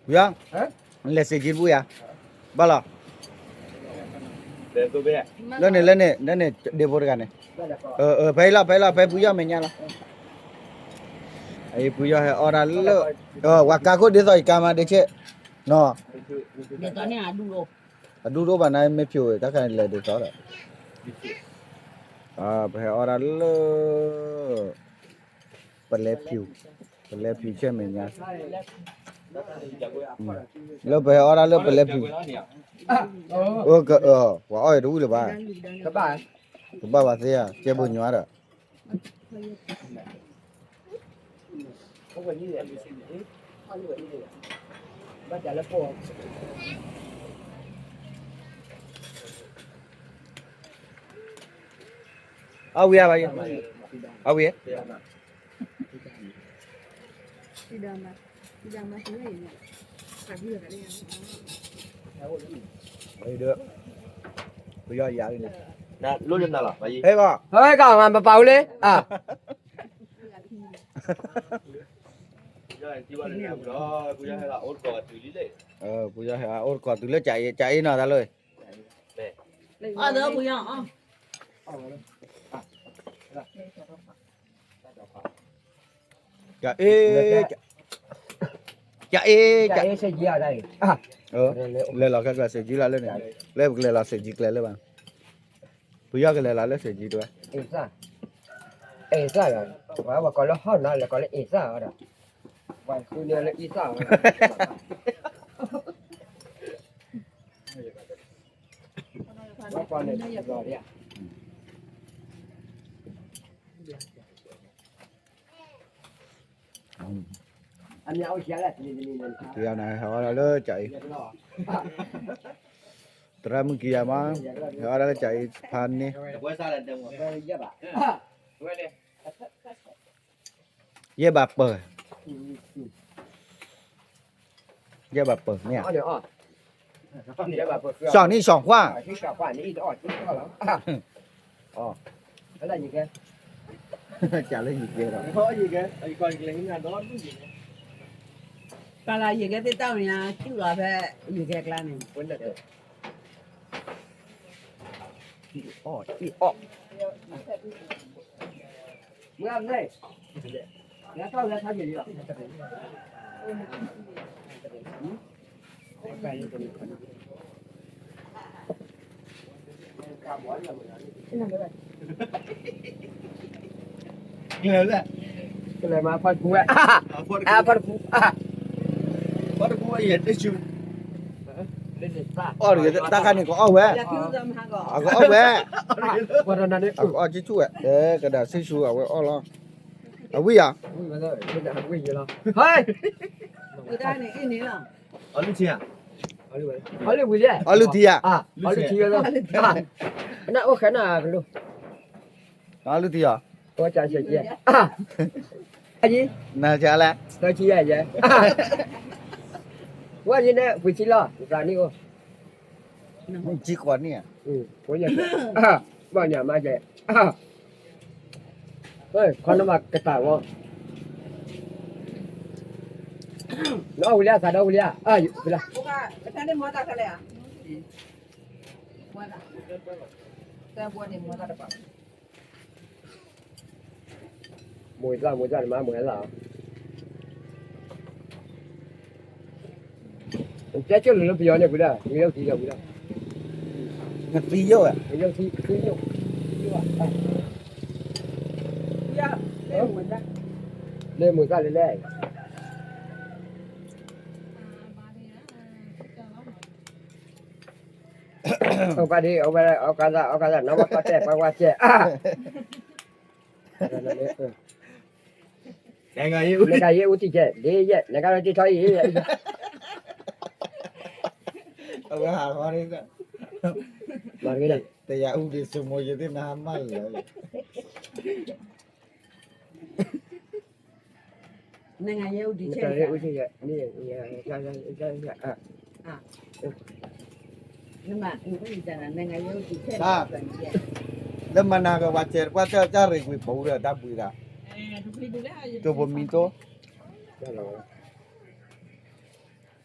ပူယီၢ်, လဲၤစ့ၢ်ကီးတပူယၤ, ဘၣ်လီၤ, လၢန့ၣ် လၢန့ၣ် လၢန့ၣ် ဒ့ဖိတဂၤန့ၣ်, ဖဲအံၤလီၤဖဲအံၤလီၤဖဲပူယီၢ်မဲာ်ညါလီၤ, ပူယီၢ်ဟဲအီၣ်ဒၣ်လၢ, ဝၤကါခိၣ်ဒ်သိးယကါမးဒ့ဆ့, နီၤ, အဒူၣ်တအိၣ်ဘၣ်နၤမ့ၢ်ဖျိးဝဲ တၢ်ခါန့ၣ်လဲၤဒ်သိးဒီး, ပဟဲအီၣ်ဒၣ်လၢ ပလဲၤဖျိး, ပလဲၤဖျိးဆဲမဲာ်ညါ, လၢပဟဲအီၣ်ဒၣ်လၢပလဲၤဖျိး, ပှၤအီၣ်အံၤတဝံၣ်လၢၤဘၣ်, ကဘၣ်ဝဲသ့ဧါ ကဲဘိညါဒီး အဝံၤဧါ, အဝံၤဧါ, ပယီၤယၤလံန့ၣ်, ဟဲကီၢ်, ဟဲကီၢ် ပပာ်အူလံ, ပယီၤဟဲအိၣ်တကီၢ်တုၤလၢကၠၤအ့, ကၠၤအ့နီၤ တၢ်လၢ, အၢ ပယီၤ ကၠၤအ့, ကၠၤအ့, ကၠၤအ့, လဲၤလီၤခဲကျဲစ့ၢ်ကီးလၢန့ၣ်, လၢပကလဲၤလီၤစ့ၢ်ကီးကျဲလၢဘၣ်, ပယီၤကလဲၤလီၤလၢစ့ၢ်ကီးတဝဲ, အ့ၣ်သၣ်, ပှၤကိးလၢဟီၣ်နီၤ လဲၤကိးလၢအ့ၣ်သၣ်ဒီး, ပှၤဃုန့ၢ်လၢအ့ၣ်သၣ်, ကယၤန့ၣ် ဟဲအီၣ်ဒၣ်လၢကၠၤအ့, သရၣ်မုၣ်ကယၤမး, ဟဲအီၣ်ဒၣ်လၢကၠၤအ့ဖးန့ၣ်, ယဲၢ်ဘၣ်ပၢၢ်, ယဲၢ်ဘၣ်ပၢၢ်မ့ၢ်ဧါ, ရှောင်နံၣ်ရှောင်ခွါ, ကၠၤလၢယကဲဒီး, ပှၤလၢယကဲသ့ၣ်တၢ်မ့ၢ်ညါ စူၣ်လီၤဖဲယကဲကျါန့ၣ်, အီၣ်အီၣ် ကလဲၤမးဖီတပူၤဝဲ, ဖီတပူၤ, ဖီတပူၤဝဲယဲၢ်တဆူ, အီၣ်တဂ့ၤ တၢ်ခါန့ၣ်ကအီၣ်ဝဲ, အကအီၣ်ဝဲ, အကအီၣ်ကဆူၣ်ဝဲ, ကဒၣ်ဆံဆူအဝဲအီၣ်လီၤ, အဝံၣ်ယၤ, အဝံၣ်ယၤလီၤ, အီၣ်လုၢ်ထံဧါ, အီၣ်လုၢ်ထံဧါ, နအိၣ်ဃဲနၤကလိၣ်, အီၣ်လုၢ်ထံဧါ, နၤကလဲၣ်, ဝဲယန့ၣ် ပှ့ၤထံလီၤ, သးနံၣ်အိၣ်, ထံဃီနံၣ်ဧါ, ဘၣ်ညါမးကဲ, ခီနမးကတၢ်ဂီၤ, နအီၣ်ဝံၤလံ သးဒီဝံၤလံ, မိၢ်သၣ်မိၢ်သၣ်န့ၣ်မး မိၢ်ဟဲလၢ်, ကဲကၠိၣ်လၢပယီၤန့ၣ် ဝံၤလၢ ဝံၤလၢထံလီၤဝံၤလၢ, နသံယိၣ်, လၢမိၢ်သၣ်လၢလဲၣ် အဝဲဒၣ် အဝဲဒၣ် နီၢ်ဘၣ်ပၢ်တဲာ်ပှၤဝဲကဲ, နကယဲၢ်အူတံၢ်ကဲ ဒ်ယဲၢ် နကလီၤတံၢ်ထီအံၤ, အဝဲဟးဃီန့ၣ်, တယၤအူဒံးဆိမိၣ်ယသ့ၣ်နဟါမၢ်လၢာ် နကယဲၢ်အူဒံးဆဲး, လၢမနၤကဝဲကဲ ပှၤတၢ်တၢ်ရ့ကွံာ်ပူၤဒီးတၢ်ဘှံးဒၣ်, ကၠိဖိမံၤတိၢ်, လၢ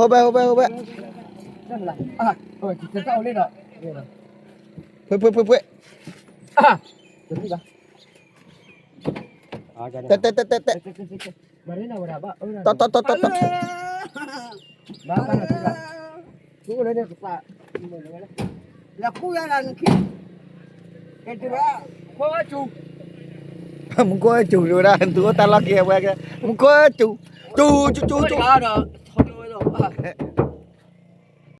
ဟိဘဲ ဟိဘဲ ဟိဘဲ, ဖှ့ဖှ့ဖှ့ဖှ့, အ တဲတဲတဲတဲတဲ တီတီတီတီတီ မူခိၣ်စူၤ ဒိၣ်ဝဲဒၣ် သူၣ်အိၣ်တၢ်လီၢ်က့ၤဝဲကဲ မူခိၣ်စူၤ စူၤ စူၤ စူၤ စူၤ ဒီး